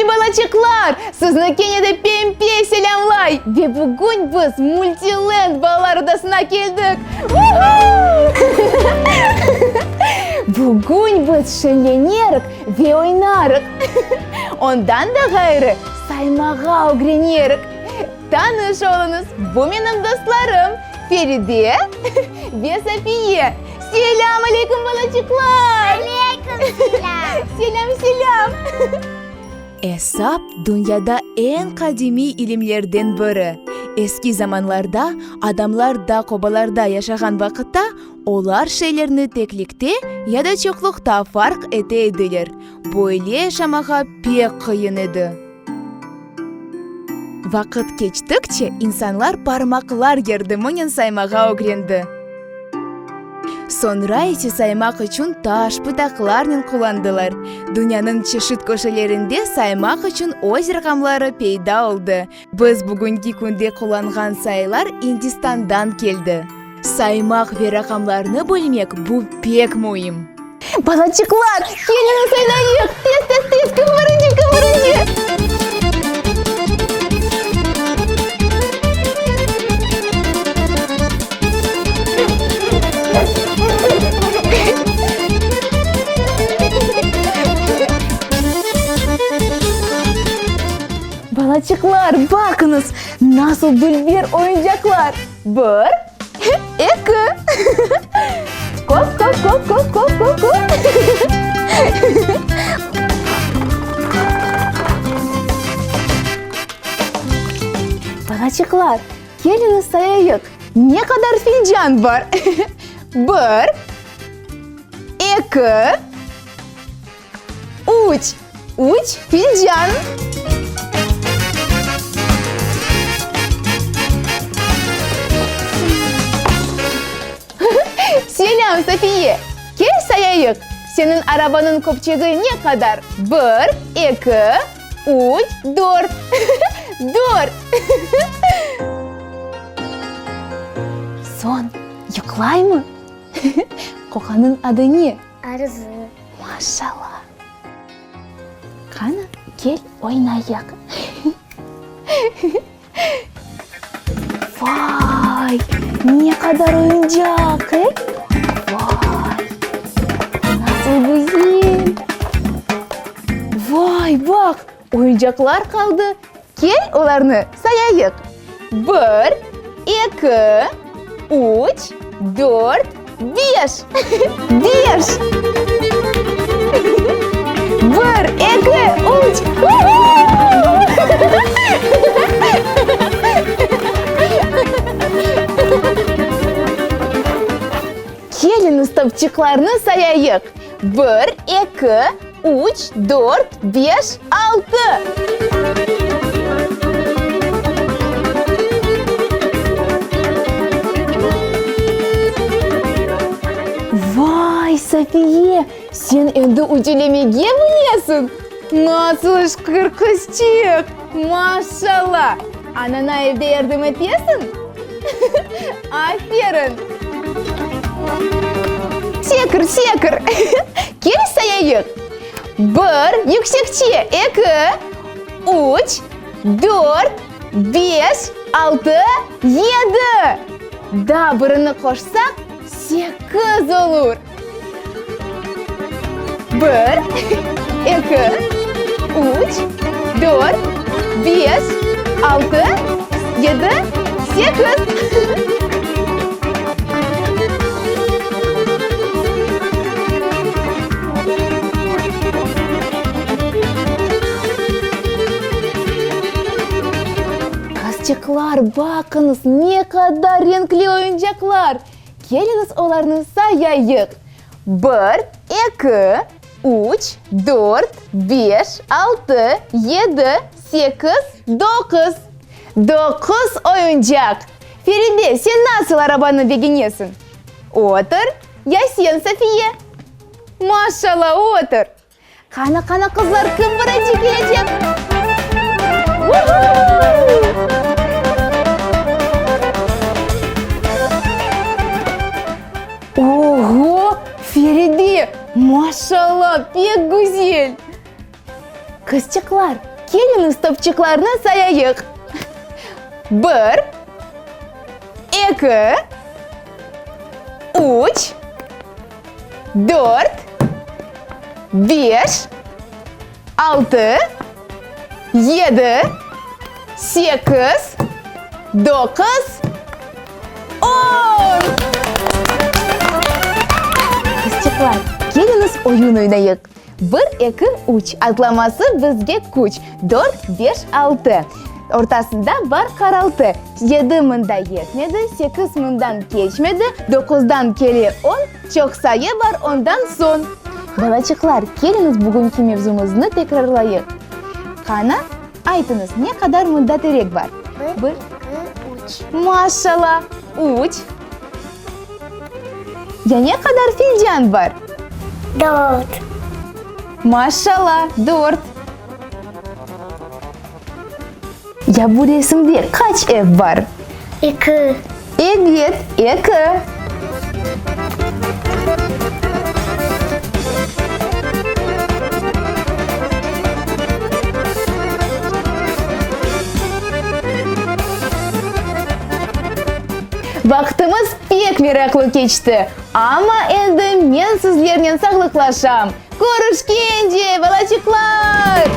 Değerli balaçıqlar, sizni kene de Pempe selâmlay! Ve bugün biz Multilend balalar odasına keldik! Bugün biz şeñlenerik ve oynarıq. Ondan da ğayrı, saymağa ögrenerik. Tanış oluñız, bu menim dostlarım, Feride ve Safiye. Selâm aleyküm, balaçıqlar! Aleyküm selâm! Selâm, selâm! Esap, dünyada eñ qadimiy ilimlerden biri. Eski zamanlarda, adamlar dağ-obalarda yaşağan vaqıtta, olar şeylerni teklikte ya da çoqluqta farq ete ediler. Böyle yaşamağa pek qıyın edi. Vaqıt keçtikçe, insanlar parmaqlar yardımınen saymağa ögrendi. Soñra ise saymaq içün taş, pıtaqlarnen qullandılar. Dünyanıñ çeşit köşelerinde saymaq içün öz raqamları peyda oldı. Biz bugünki künde qullanğan sayılar İndistandan keldi. Saymaq ve raqamlarnı bilmek, bu pek müim. Balaçıqlar, keliñiz oynayıq! Tez, tez, tez, kim birinci, kim birinci? Balaçıqlar, baqıñız, nasıl dülber oyuncaqlar! Bir, eki. Kop, kop, kop, kop, kop, kop, kop. Balaçıqlar, keliñiz sayayıq, ne qadar fincan bar? Bir, eki, Üç, üç fincan. Selâm, Safiye! Kel sayayıq, seniñ arabanıñ köpçegi ne qadar? Bir, eki, üç, dört. Dört. Soñ, yuqlaymı? Qoqanıñ adı ne? Arzı. Maşallah! Qani, kel oynayıq. Vay, ne qadar oyuncaq, e? Vay, nasıl güzel! Vay, baq, oyuncaqlar qaldı. Kel olarnı sayayıq. Bir, eki, üç, dört, beş. Beş! Bir, eki, üç. Keliñiz topçıqlarnı sayayıq. Bir, eki, Üç, dört, beş, altı. Vay, Safiye, sen endi ütülemege bilesiñ! Nasıl işqir qızçıq! Maşallah! Anana evde yardım etesiñ? Aferin! Sekir, sekir! Kel sayayıq! Bir, yüksekçe, eki, üç, dört, beş, altı, yedi. Daa birini qoşsaq, sekiz olur. Bir, eki, üç, dört, beş, altı, yedi, sekiz. Qızçıqlar, baqıñız, ne qadar renkli oyuncaqlar! Keliñiz olarnı sayayıq. Bir, eki, üç, dört, beş, altı, yedi, sekiz, doquz. Doquz oyuncaq! Feride, sen nasıl arabanı begenesiñ? Otur. Ya sen, Safiye? Maşallah, otur. Qana, qana, qızlar, kim birinci kelecek? Oğo, Feride, maşallah, pek güzel! Qızçıqlar, Keliñiz topçıqlarnı sayayıq. Bir, eki, üç, dört, beş, altı, yedi, sekiz, doquz, On! Qızçıqlar, keliñiz oyun oynayıq. Bir, eki, üç, atlaması bizge küç. Dört, beş, altı, ortasında bar qaraltı. Yedi mında yetmedi, sekiz mından keçmedi, doquzdan kele on, çoq sayı bar ondan soñ. Balaçıqlar, keliñiz bugünki mevzumıznı tekrarlayıq. Qana, aytıñız, ne qadar mında terek bar? Bir, eki, üç. Maşala, üç. Ya ne qadar filcan bar? Dört. Maşala, dört. Ya bu resimde qaç ev bar? Eki. Ebet, eki. Vaqtımız pek meraqlı keçti, amma endi men sizlernen sağlıqlaşam. Körüşkence, balaçıqlar!